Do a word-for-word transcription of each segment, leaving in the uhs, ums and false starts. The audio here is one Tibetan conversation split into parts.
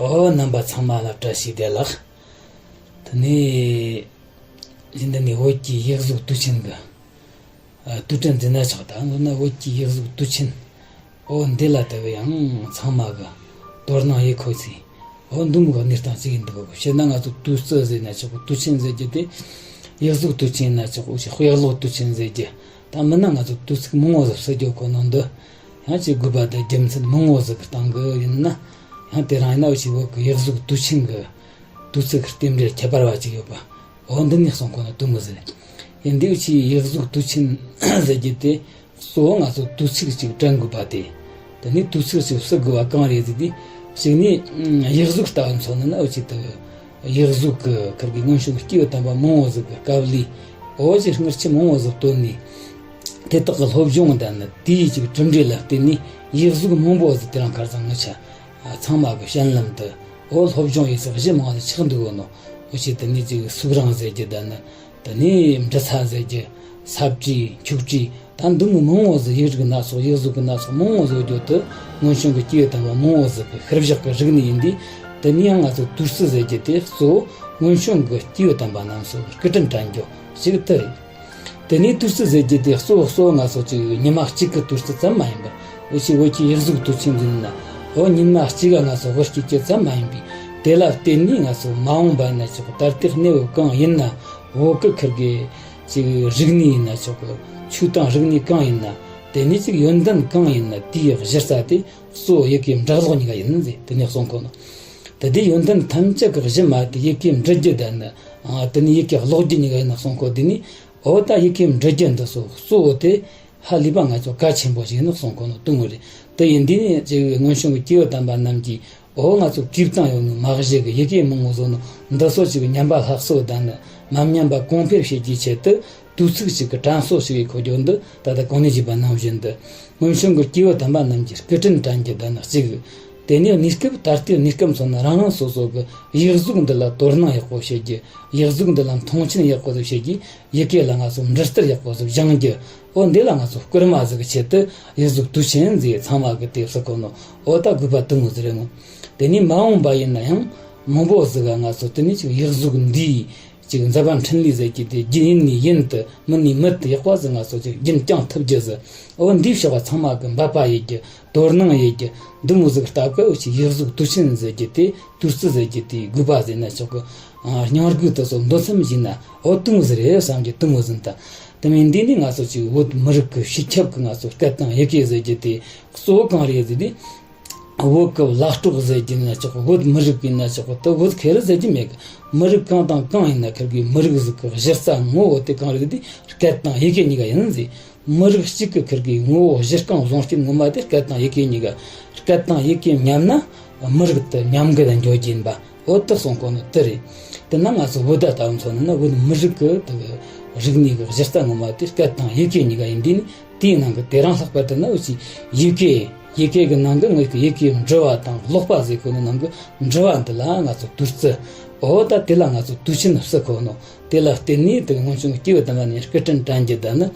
ཨོ། རྣམ་པ་ཚང་མ་ལ་བཀྲ་ཤིས་བདེ་ལེགས། དེ་ནས་འདི་ནས་བོད་ཀྱི་ཡིག་གཟུགས་དུས་ཆེན་གྱི་ཨ་དུས་དྲན་འཛིན་གནང་ཆོག་ད་འོ་ན་བོད་ཀྱི་ཡིག་གཟུགས་དུས་ཆེན། ཨོ། འདི་ལ་ལྟ་བུ་ཡང་ཚང་མ་གི་དོ་སྣང་ཡེད་ཁོ་ཚེ། ཨོ། འདི་མོ་གི་གནས་སྟངས་ཅིག་ཡིན་འདུག་གོ། བྱས་ན་ང་ཚོ་དུས་ཚོད་ཟེར་ན་ཆོག་གི། དུས་ཆེན་ཟེར་རྒྱུ་དེ་ཡིག་གཟུགས་དུས་ཆེན་ན་ཆོག་གི། དཔེ་ཀློག་དུས་ཆེན་ཟེར་རྒྱུ། ད་མིན་ན་ང་ཚོ་དུས་ཚིགས་མང་བོ་ཟིག་ཕྱེ་རྒྱུ་ཁོ་ན་འདི་ཡང་ཅིག་དགོས་པ་དང་རྒྱུ་མཚན་མང་བོ་ཟིག་གི་སྟེང་གི་ཡིན་ན། ཡང་དེ་རིང་ཡིན་ན་འུ་ཆོའི་བོད་ཀྱི་ཡིག་གཟུགས་དུས་ཆེན་གི་དུས་ཚིགས་ཀྱི་རྟེན་འབྲེལ་ཁྱད་པར་བ་ཅིག་ཡོད་པ། འོ། འདི་ནས་གསུང་གོ་ནོ་དེ་མོ་ཟིག་རེད། ཡིན་དུས་འུ་ཆོའི་ཡིག་གཟུགས་དུས་ཆེན་ཟེར་རྒྱུ་དེ་གཙོ་བོ་ང་ཚོ་དུས་ཚིགས་ཅིག་དྲན་དགོས་པ་དེ། དེ་ནས་དུས་ཚིགས་ཅིག་བརྩི་དགོས་པ་གང་རེད་ཟེར་དུས། གཅིག་ནས་ཡིག་གཟུགས་ལྟ་བུ་མཚོན་ན་འུ་ཆོ་དེ་ཡིག་གཟུགས་ཀྱི་ཁུར་གི་སྔོན་བྱོན་གྱི་སྐྱེས་བུ་དམ་པ་མང་བོ་ཟིག་གི་དཀའ་ལས། འོ་ཅིག་སྔར་ཆད་མང་བོ་ཟིག་བཏོན་ནས། དེ་དག་གི་སློབ་སྦྱོང་དང་ནི་དེའི་ཅིག་གྲུབ་འབྲས་ལ་བརྟེན་ནས་ཡིག་གཟུགས་མང་བོ་ཟིག་དེ་རིང་ཁ་སང་ངི་ཆོ་ཚང་མ་གི་སྤྱན་ལམ་དུ། འོ། སློབ་སྦྱོང་ཡེད་ས་གཞི་མང་ཟིག་ཆགས་འདུག་གོ་ནོ། འུ་ཆོ་དེ་ནས་ཅིག་སུག་རང་ཟེར་རྒྱུ་དང་ནི། དེ་ནས་འབྲི་ས་ཟེར་རྒྱུ། ས་བྲིས། འཁྱུག་བྲིས། ད་འདི་མོ་མང་བོ་ཟིག་ཡིག་རིགས་སྣ་ཚོགས། ཡིག་གཟུགས་ཀྱི་སྣ་ཚོགས་མང་བོ་ཟིག་ཡོད་རྒྱུ་དེ་སྔོན་བྱོན་གྱི་སྐྱེས་བུ་དམ་པ་མང་བོ་ཟིག་གི་ཤུལ་བཞག་གི་རིག་གནས་ཡིན་དུས། དེ་ནས་ཡང་ང་ཚོ་དུས་ཚོད་ཟེར་རྒྱུ་དེ་གཙོ་བོ་སྔོན་བྱོན་གྱི་སྐྱེས་བུ་དམ་པ་རྣམས་སུ་སྐུ་དྲིན་དྲན་རྒྱུ་ཞིག་དེ་རེད། དེ་ནས་དུས་ཚོད་ཟེར་རྒྱུ་དེ་གཙོ་བོ་གཙོ་བོ་ང་ཚོ་ཅིག་ཉི་མ་གཅིག་གི་དུས་ཚོད་ཙམ་མ་ཡིན་པར། འུ་ཆོ་བོད་ཀྱི་ཡིག་གཟུགས་དུས་ཆེན་འདི་ན། འོ། ཉི་མ་གཅིག་ག་ང་ཚོ་དབུ་སྐྱེད་རྒྱུ་ཙམ་མ་ཡིན་པས། དེ་ལ་བརྟེན་ནས་ང་ཚོ་མ་འོངས་པ་ཡིན་ན་ཆོག་གི། ད་ལྟའི་གནས་བབ་གང་ཡིན་ན། བོད་ཀྱི་ཁུར་གི་ཅིག་རིག་གནས་ཡིན་ན་ཆོག་གི། ཆོས་དང་རིག་གནས་གང་ཡིན་ན། དེ་ནས་ཅིག་ཡོན་ཏན་གང་ཡིན་ན་དེའི་གཞི་རྩ་དེ་གཙོ་བོ་ཡི་གེ་འབྲི་ཀློག་གཉིས་ཀ་ཡིན་ཟེར་དེ་ནས་གསུང་གོ་ནོ། དེ་དུས་ཡོན་ཏན་ཐམས་ཅད་ཀྱི་གཞི་མ་དེ་ཡི་གེ་འབྲི་རྒྱུ་དང་ནི། ཨ། དེ་ནས་ཡི་གེ་ཀློག་རྒྱུ་གཉིས་ཀ་ཡིན་ན་གསུང་གོ། དེ་ནས། འོ། ད་ཡི་གེ་འབྲི་རྒྱུ་འདི་ཚོ་གཙོ་བོ་དེ་ཧ་ལས་པ་ང་ཚོ་གལ་ཆེན་པོ་ཞིག་ཡིན་ནོ་གསུང་གོ་ནོ་དེ་མོ་རེད། དེ་ཡིན་དུས་ནས་ཅིག་སྔོན་བྱོན་གྱི་སྐྱེས་བུ་དམ་པ་རྣམས་ཀྱིས། འོ། ང་ཚོ་བྲིས་བཏང་ཡོད་ནོ་མ་གཞི་གི་ཡི་གེ་མང་བོ་བཟོ་ནོ་འདི་ཚོ་ཅིག་ཉམས་པ་ལྷག་གསོ་དང་ནི་མ་ཉམས་པ་གོང་འཕེལ་བྱེད་རྒྱུའི་ཆེད་དུ། དུས་ཚིགས་ཤིག་གི་དྲན་གསོ་ཞིག་ཡེད་ཁོ་རྒྱུ་འདི། ད་ལྟ་གོང་ནས་ཞུས་པ་ནང་བཞིན་དུ། སྔོན་བྱོན་གྱི་སྐྱེས་བུ་དམ་པ་རྣམས་ཀྱི་སྐུ་དྲིན་དྲན་རྒྱུ་དང་ནི་གཅིག། དེ་ནས་གནས་སྐབས། ད་ལྟའི་གནས་སྐབས་མཚོན་ན་རང་རང་སོ་སོ་གི་ཡིག་གཟུགས་འདི་ལ་དོ་སྣང་ཡག་པོ་བྱེད་རྒྱུ། ཡིག་གཟུགས་འདི་ལ་མཐོང་ཆེན་ཡག་པོ་ཟིག་བྱེད་རྒྱུ། ཡི་གེ་ལ་ང་ཚོ་འབྲི་ལྟར་ཡག་པོ་ཟིག་སྦྱང་རྒྱུ། འོ། འདི་ལ་ང་ཚོ་སྐུལ་མ་ཟིག་གི་ཆེད་དུ་ཡིག་གཟུགས་དུས་ཆེན་ཟེར་ཚང་མ་གི་དེབ་སུ་གོ་ནོ། འོ། ད་དགོས་པ་དེ་མོ་ཟིག་རེད་མོ། དེ་ནས་མ་འོངས་པ་ཡིན་ན་ཡང་མང་པོ་ཟིག་ག་ང་ཚོ་དེ་ནས་ཅིག་ཡིག་གཟུགས་འདིའི་ཅིག་མཛད་པ་འཕྲིན་ལས་ཟེར་རྒྱུ་དེ་རྒྱུན་ཡིན་ནས་ཡུན་དུ། མུ་ནས་མུ་དུ་ཡག་པ་ཟིག་ང་ཚོ་ཅིག་རྒྱུན་བསྐྱངས་ཐུབ་རྒྱུ་ཟིག་འོ། འདིའི་ཕྱོགས་ལ་ཚང་མ་གི་འབད་པ་ཡེད་རྒྱུ། དོ་སྣང་ཡེད་རྒྱུ། འདི་མོ་ཟིག་སྟབས་ཀ་འུ་ཆོའི་ཡིག་གཟུགས་དུས་ཆེན་ཟེར་རྒྱུ་དེ། དུས་ཚོད་ཟེར་རྒྱུ་དེའི་དགོས་པ་ཟེར་ན་ཆོག་གི། ཨ། སྙིང་དགོས་དེ་ཚོ་འདོད་སེམས་བཞེས་ན། འོ། དེ་མོ་ཟིག་རེད་བསམ་རྒྱུ་དེ་མོ་ཟིག་ད། དེ་མིན་འདི་ནི་ང་ཚོ་ཅིག་བོད་མི་རིགས་ཀྱི་སྤྱི་ཁྱབ་ཀྱི་ང་ཚོ་སྐད་དང་ཡི་གེ་ཟེར་རྒྱུ་དེ་གཙོ་བོ་གང་རེད་ཟེར་དུས། བོད་ཀྱི་བླ་སྲོག་ཟེར་རྒྱུ་ན་ཆོག་གི། བོད་མི་རིགས་ཡིན་ན་ཆོག་གི། དེ་བོད་ཁེ་རི་ཟེར་རྒྱུ་མེད་གི། མི་རིགས་གང་དང་གང་ཡིན་ན་ཁུར་གི་མི་རིགས་ཟིག་གི་གཞི་རྩ་ངོ་བོ་དེ་གང་རེད་དེ། སྐད་དང་ཡི་གེ་གཉིས་ཀ་ཡིན་ཟེར། མི་རིགས་གཅིག་གི་ཁུར་གི་ངོ་བོ་གཞི་རྐང་བཟུང་རྐྱེན་ངོ་མ་དེ་སྐད་དང་ཡི་གེ་གཉིས་ཀ། སྐད་དང་ཡི་གེ་མཉམ་ན་མི་རིགས་དེ་ཉམས་རྒུད་ལ་འགྱོ་རྒྱུ་ཡིན་པ། འོ། དེ་གསུང་གོ་ནོ་དེ་རེད། དེ་ན་ང་ཚོ་བོད་ད་ལྟ་བུ་མཚོན་ན་བོད་མི་རིགས་ཀྱི་དེ་གི་རིག་གནས་ཀྱི་གཞི་རྩ་ངོ་མ་དེ་སྐད་དང་ཡི་གེ་གཉིས་ཀ་ཡིན་དུས་ནི། དེའི་ནང་གི་དེ་རིང་ལྷག་པར་དུ་ནི་འུ་ཆོའི་ཡི་གེ། ཡི་གེ་གི་ནང་གི་ངོས་ཀྱི་ཡི་གེ་འབྲི་བ་དང་ཀློག་པ་ཟེར་གོ་ནི་ནང་གི་འབྲི་བ་འདི་ལ་ང་ཚོ་དུས་ཚོད། འོ། ད་དེ་ལ་ང་ཚོ་དུས་ཆེན་བརྩི་གོ་ནོ། དེ་ལ་བརྟེན་ནས་དེ་སྔོན་བྱོན་གྱི་སྐྱེས་བུ་དམ་པ་རྣམས་སྐུ་དྲིན་དྲན་རྒྱུ་དང་ནི།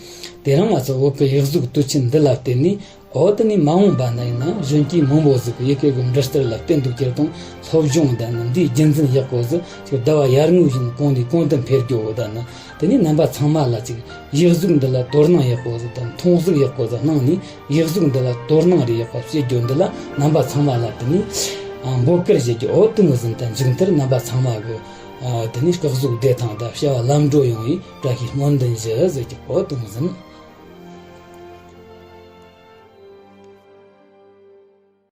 དེ་རིང་ང་ཚོ་བོད་ཀྱི་ཡིག་གཟུགས་དུས་ཆེན་འདི་ལ་བརྟེན་ནས། འོ། དེ་ནས་མ་འོངས་པ་ན་ཡིན་ན་གཞོན་སྐྱེས་མང་པོ་ཟིག་གི་ཡི་གེ་གི་འབྲི་ལྟར་ལ་བརྟན་དུ་གྱུར་དང་། སློབ་སྦྱོང་དང་ནི་འདིའི་རྒྱུན་འཛིན་ཡག་པོ་ཟིག་ཅིག་ཟླ་བ་ཡར་ངོའི་བཞིན་གོང་ནས་གོང་དུ་འཕེལ་རྒྱུ་བོ་དང་ནི། དེ་ནས་རྣམ་པ་ཚང་མ་ལ་ཅིག་ཡིག་གཟུགས་འདི་ལ་དོ་སྣང་ཡག་པོ་ཟིག་དང་མཐོང་གཟིགས་ཡག་པོ་ཟིག་གནང་ནས། ཡིག་གཟུགས་འདི་ལ་དོ་སྣང་རེ་ཡག་པ་བྱེད་རྒྱུ་འདི་ལ་རྣམ་པ་ཚང་མ་ལ་དེ་ནས་ཨ་འབོད་སྐུལ་བྱེད་རྒྱུ། འོ། དེ་མོ་ཟིག་དང་མཇུག་མཐར་རྣམ་པ་ཚང་མ་གི་ཨ་དེ་ནས་སྐུ་གཟུགས་བདེ་ཐང་དང་བྱ་བ་ལམ་འགྲོ་ཡོང་བའི་བཀྲ་ཤིས་སྨོན་འདུན་ཞུ་ཟེར་རྒྱུ། འོ། དེ་མོ་ཟིག